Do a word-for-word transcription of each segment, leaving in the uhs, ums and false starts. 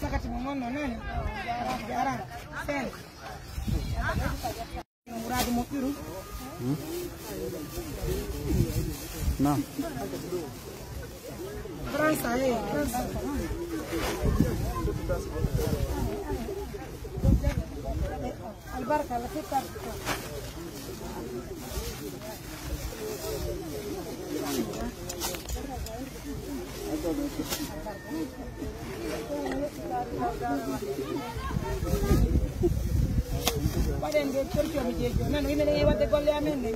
Sakati mo ngonno nani? Jaran. Sen. Muraadu moƴƴuru. Hmm? Naam. Faransa, eh, Faransa. Albarka, la fitta. Waɗen nde torcomi jeejo. Nano, yimɓe ne waɗde golle amen ne.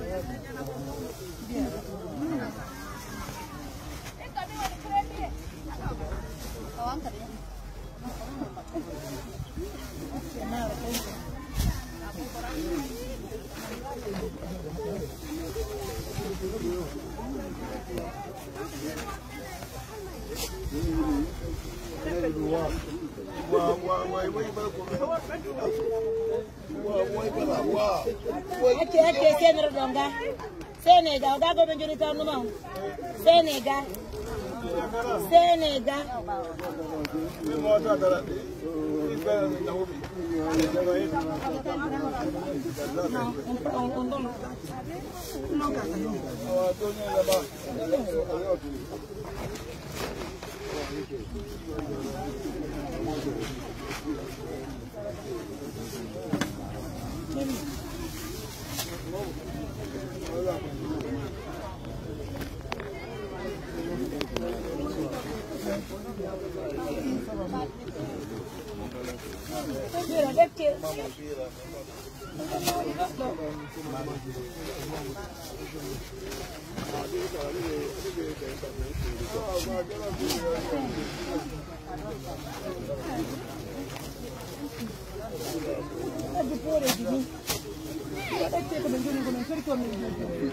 Acce, acce, senere ɗo nga. Senega, o gago ɓe joni tawno ma. Senega. Senega.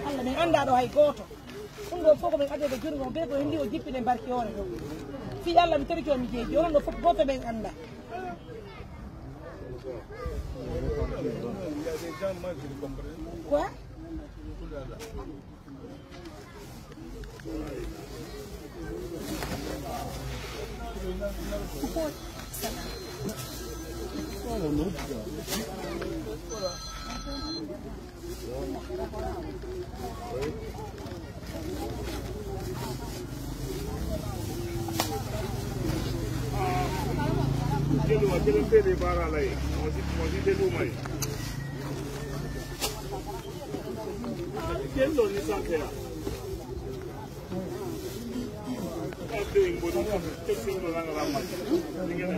Allah, men anndaa ɗo hay gooto. Ɗum ɗoo fof ko men addude ko junngo, bee ko hendi o jippine barki hoore ɗo. Fii Allah, mi torike on, mi jeeji, onon ɗoo fof gooto men anndaa. Quoi? Jelu wa jelu fede bara lay. Mo si, mo si jelu mai. Jelu ni sa kera. Ate ngoro, jelu ngoro nanga rama. Ningene.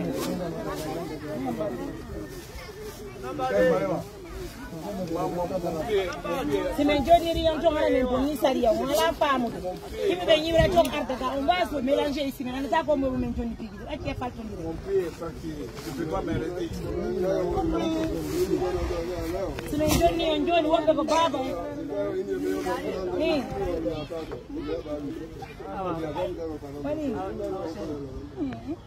Nambare. Si men jonniri on ton, hara men jonni sariya, on alaa faamude. Yimɓe ɓe ñiwra ton ardata, on waawa so mélanger ici, men anndataa ko mo men jonni piiji ɗin. Accee faltondire. Si men jonni on jooni, woɓɓe ko baaba en. Ni. Awa. Waɗi.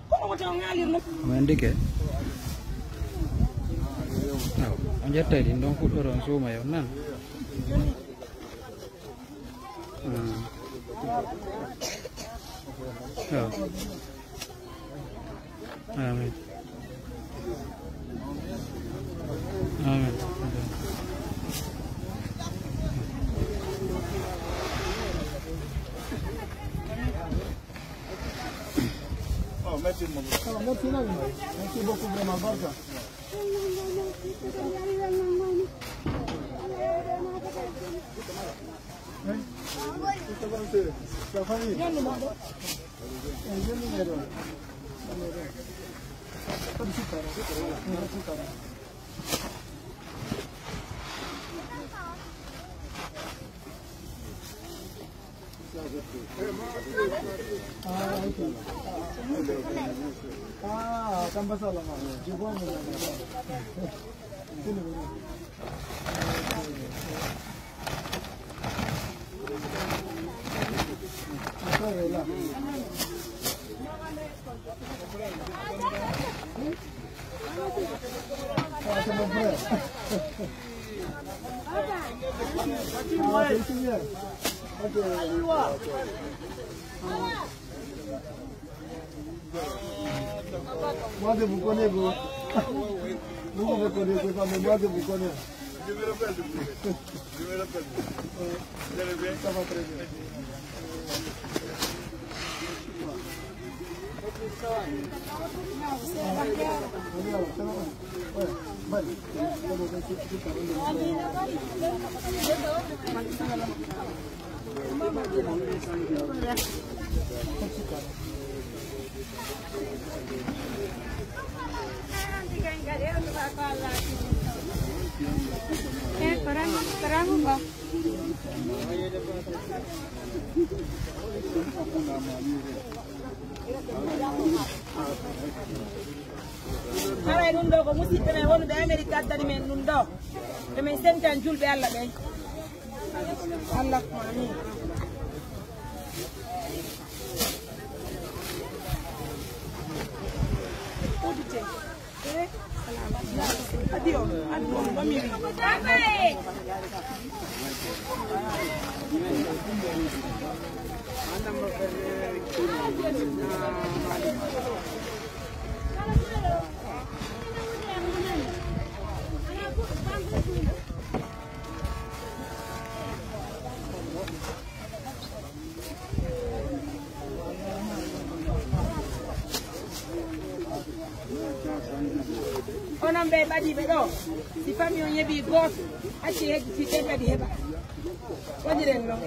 Kono wota on ŋaalirno. Awa, ndike. Awa, on ƴettay ɗin ɗon, fuɗɗoron suuma yo nan. Hmm. Awa. Amin. Amin. Oh, merci, mon frère. Oh, merci, non, merci beaucoup, vraiment, barka. Hein? Comment c'est? La famille? Eh, je me lève. Pas de souci, pas de souci. Ah, ok. Ah, Kamba Salama. Je vois, mais mon frère est là. Ah, c'est mon frère. Ah, c'est ici, bien. Ok. Moi, je vous connais, vous. Vous, vous me connaissez pas, mais moi, je vous connais. Je me rappelle de vous. Je me rappelle de vous. Vous allez bien ? Ça va très bien. Eh, parang, parang ba? Haray ɗum ɗo ko musidɓe men wonuɓe Amerik addani men ɗum ɗo. Emin sentan julɓe Allah ɓen. Allah ko amin. Udite. Eh, adi on, adi on, ɗo mi wi. Onon ɓe ɓadiiɓe ɗo, si famille on heɓii gooto, acci heɓi, si ɓen kadi heɓa. Waɗiren non.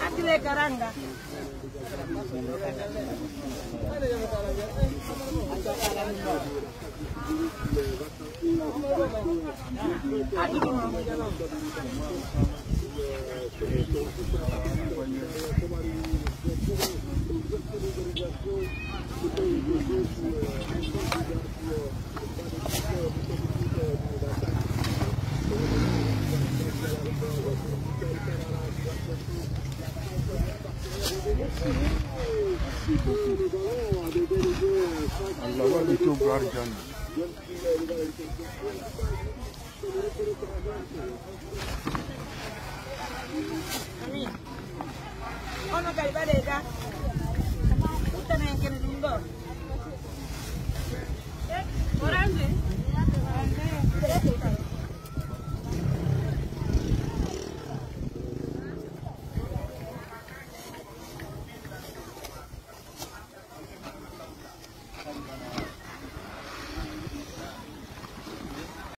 Addire garanga. Allah waɗi to Barjang. Amin. Ono kadi ɓaɗe ga. Uttana en kene ɗum ɗo. Orange.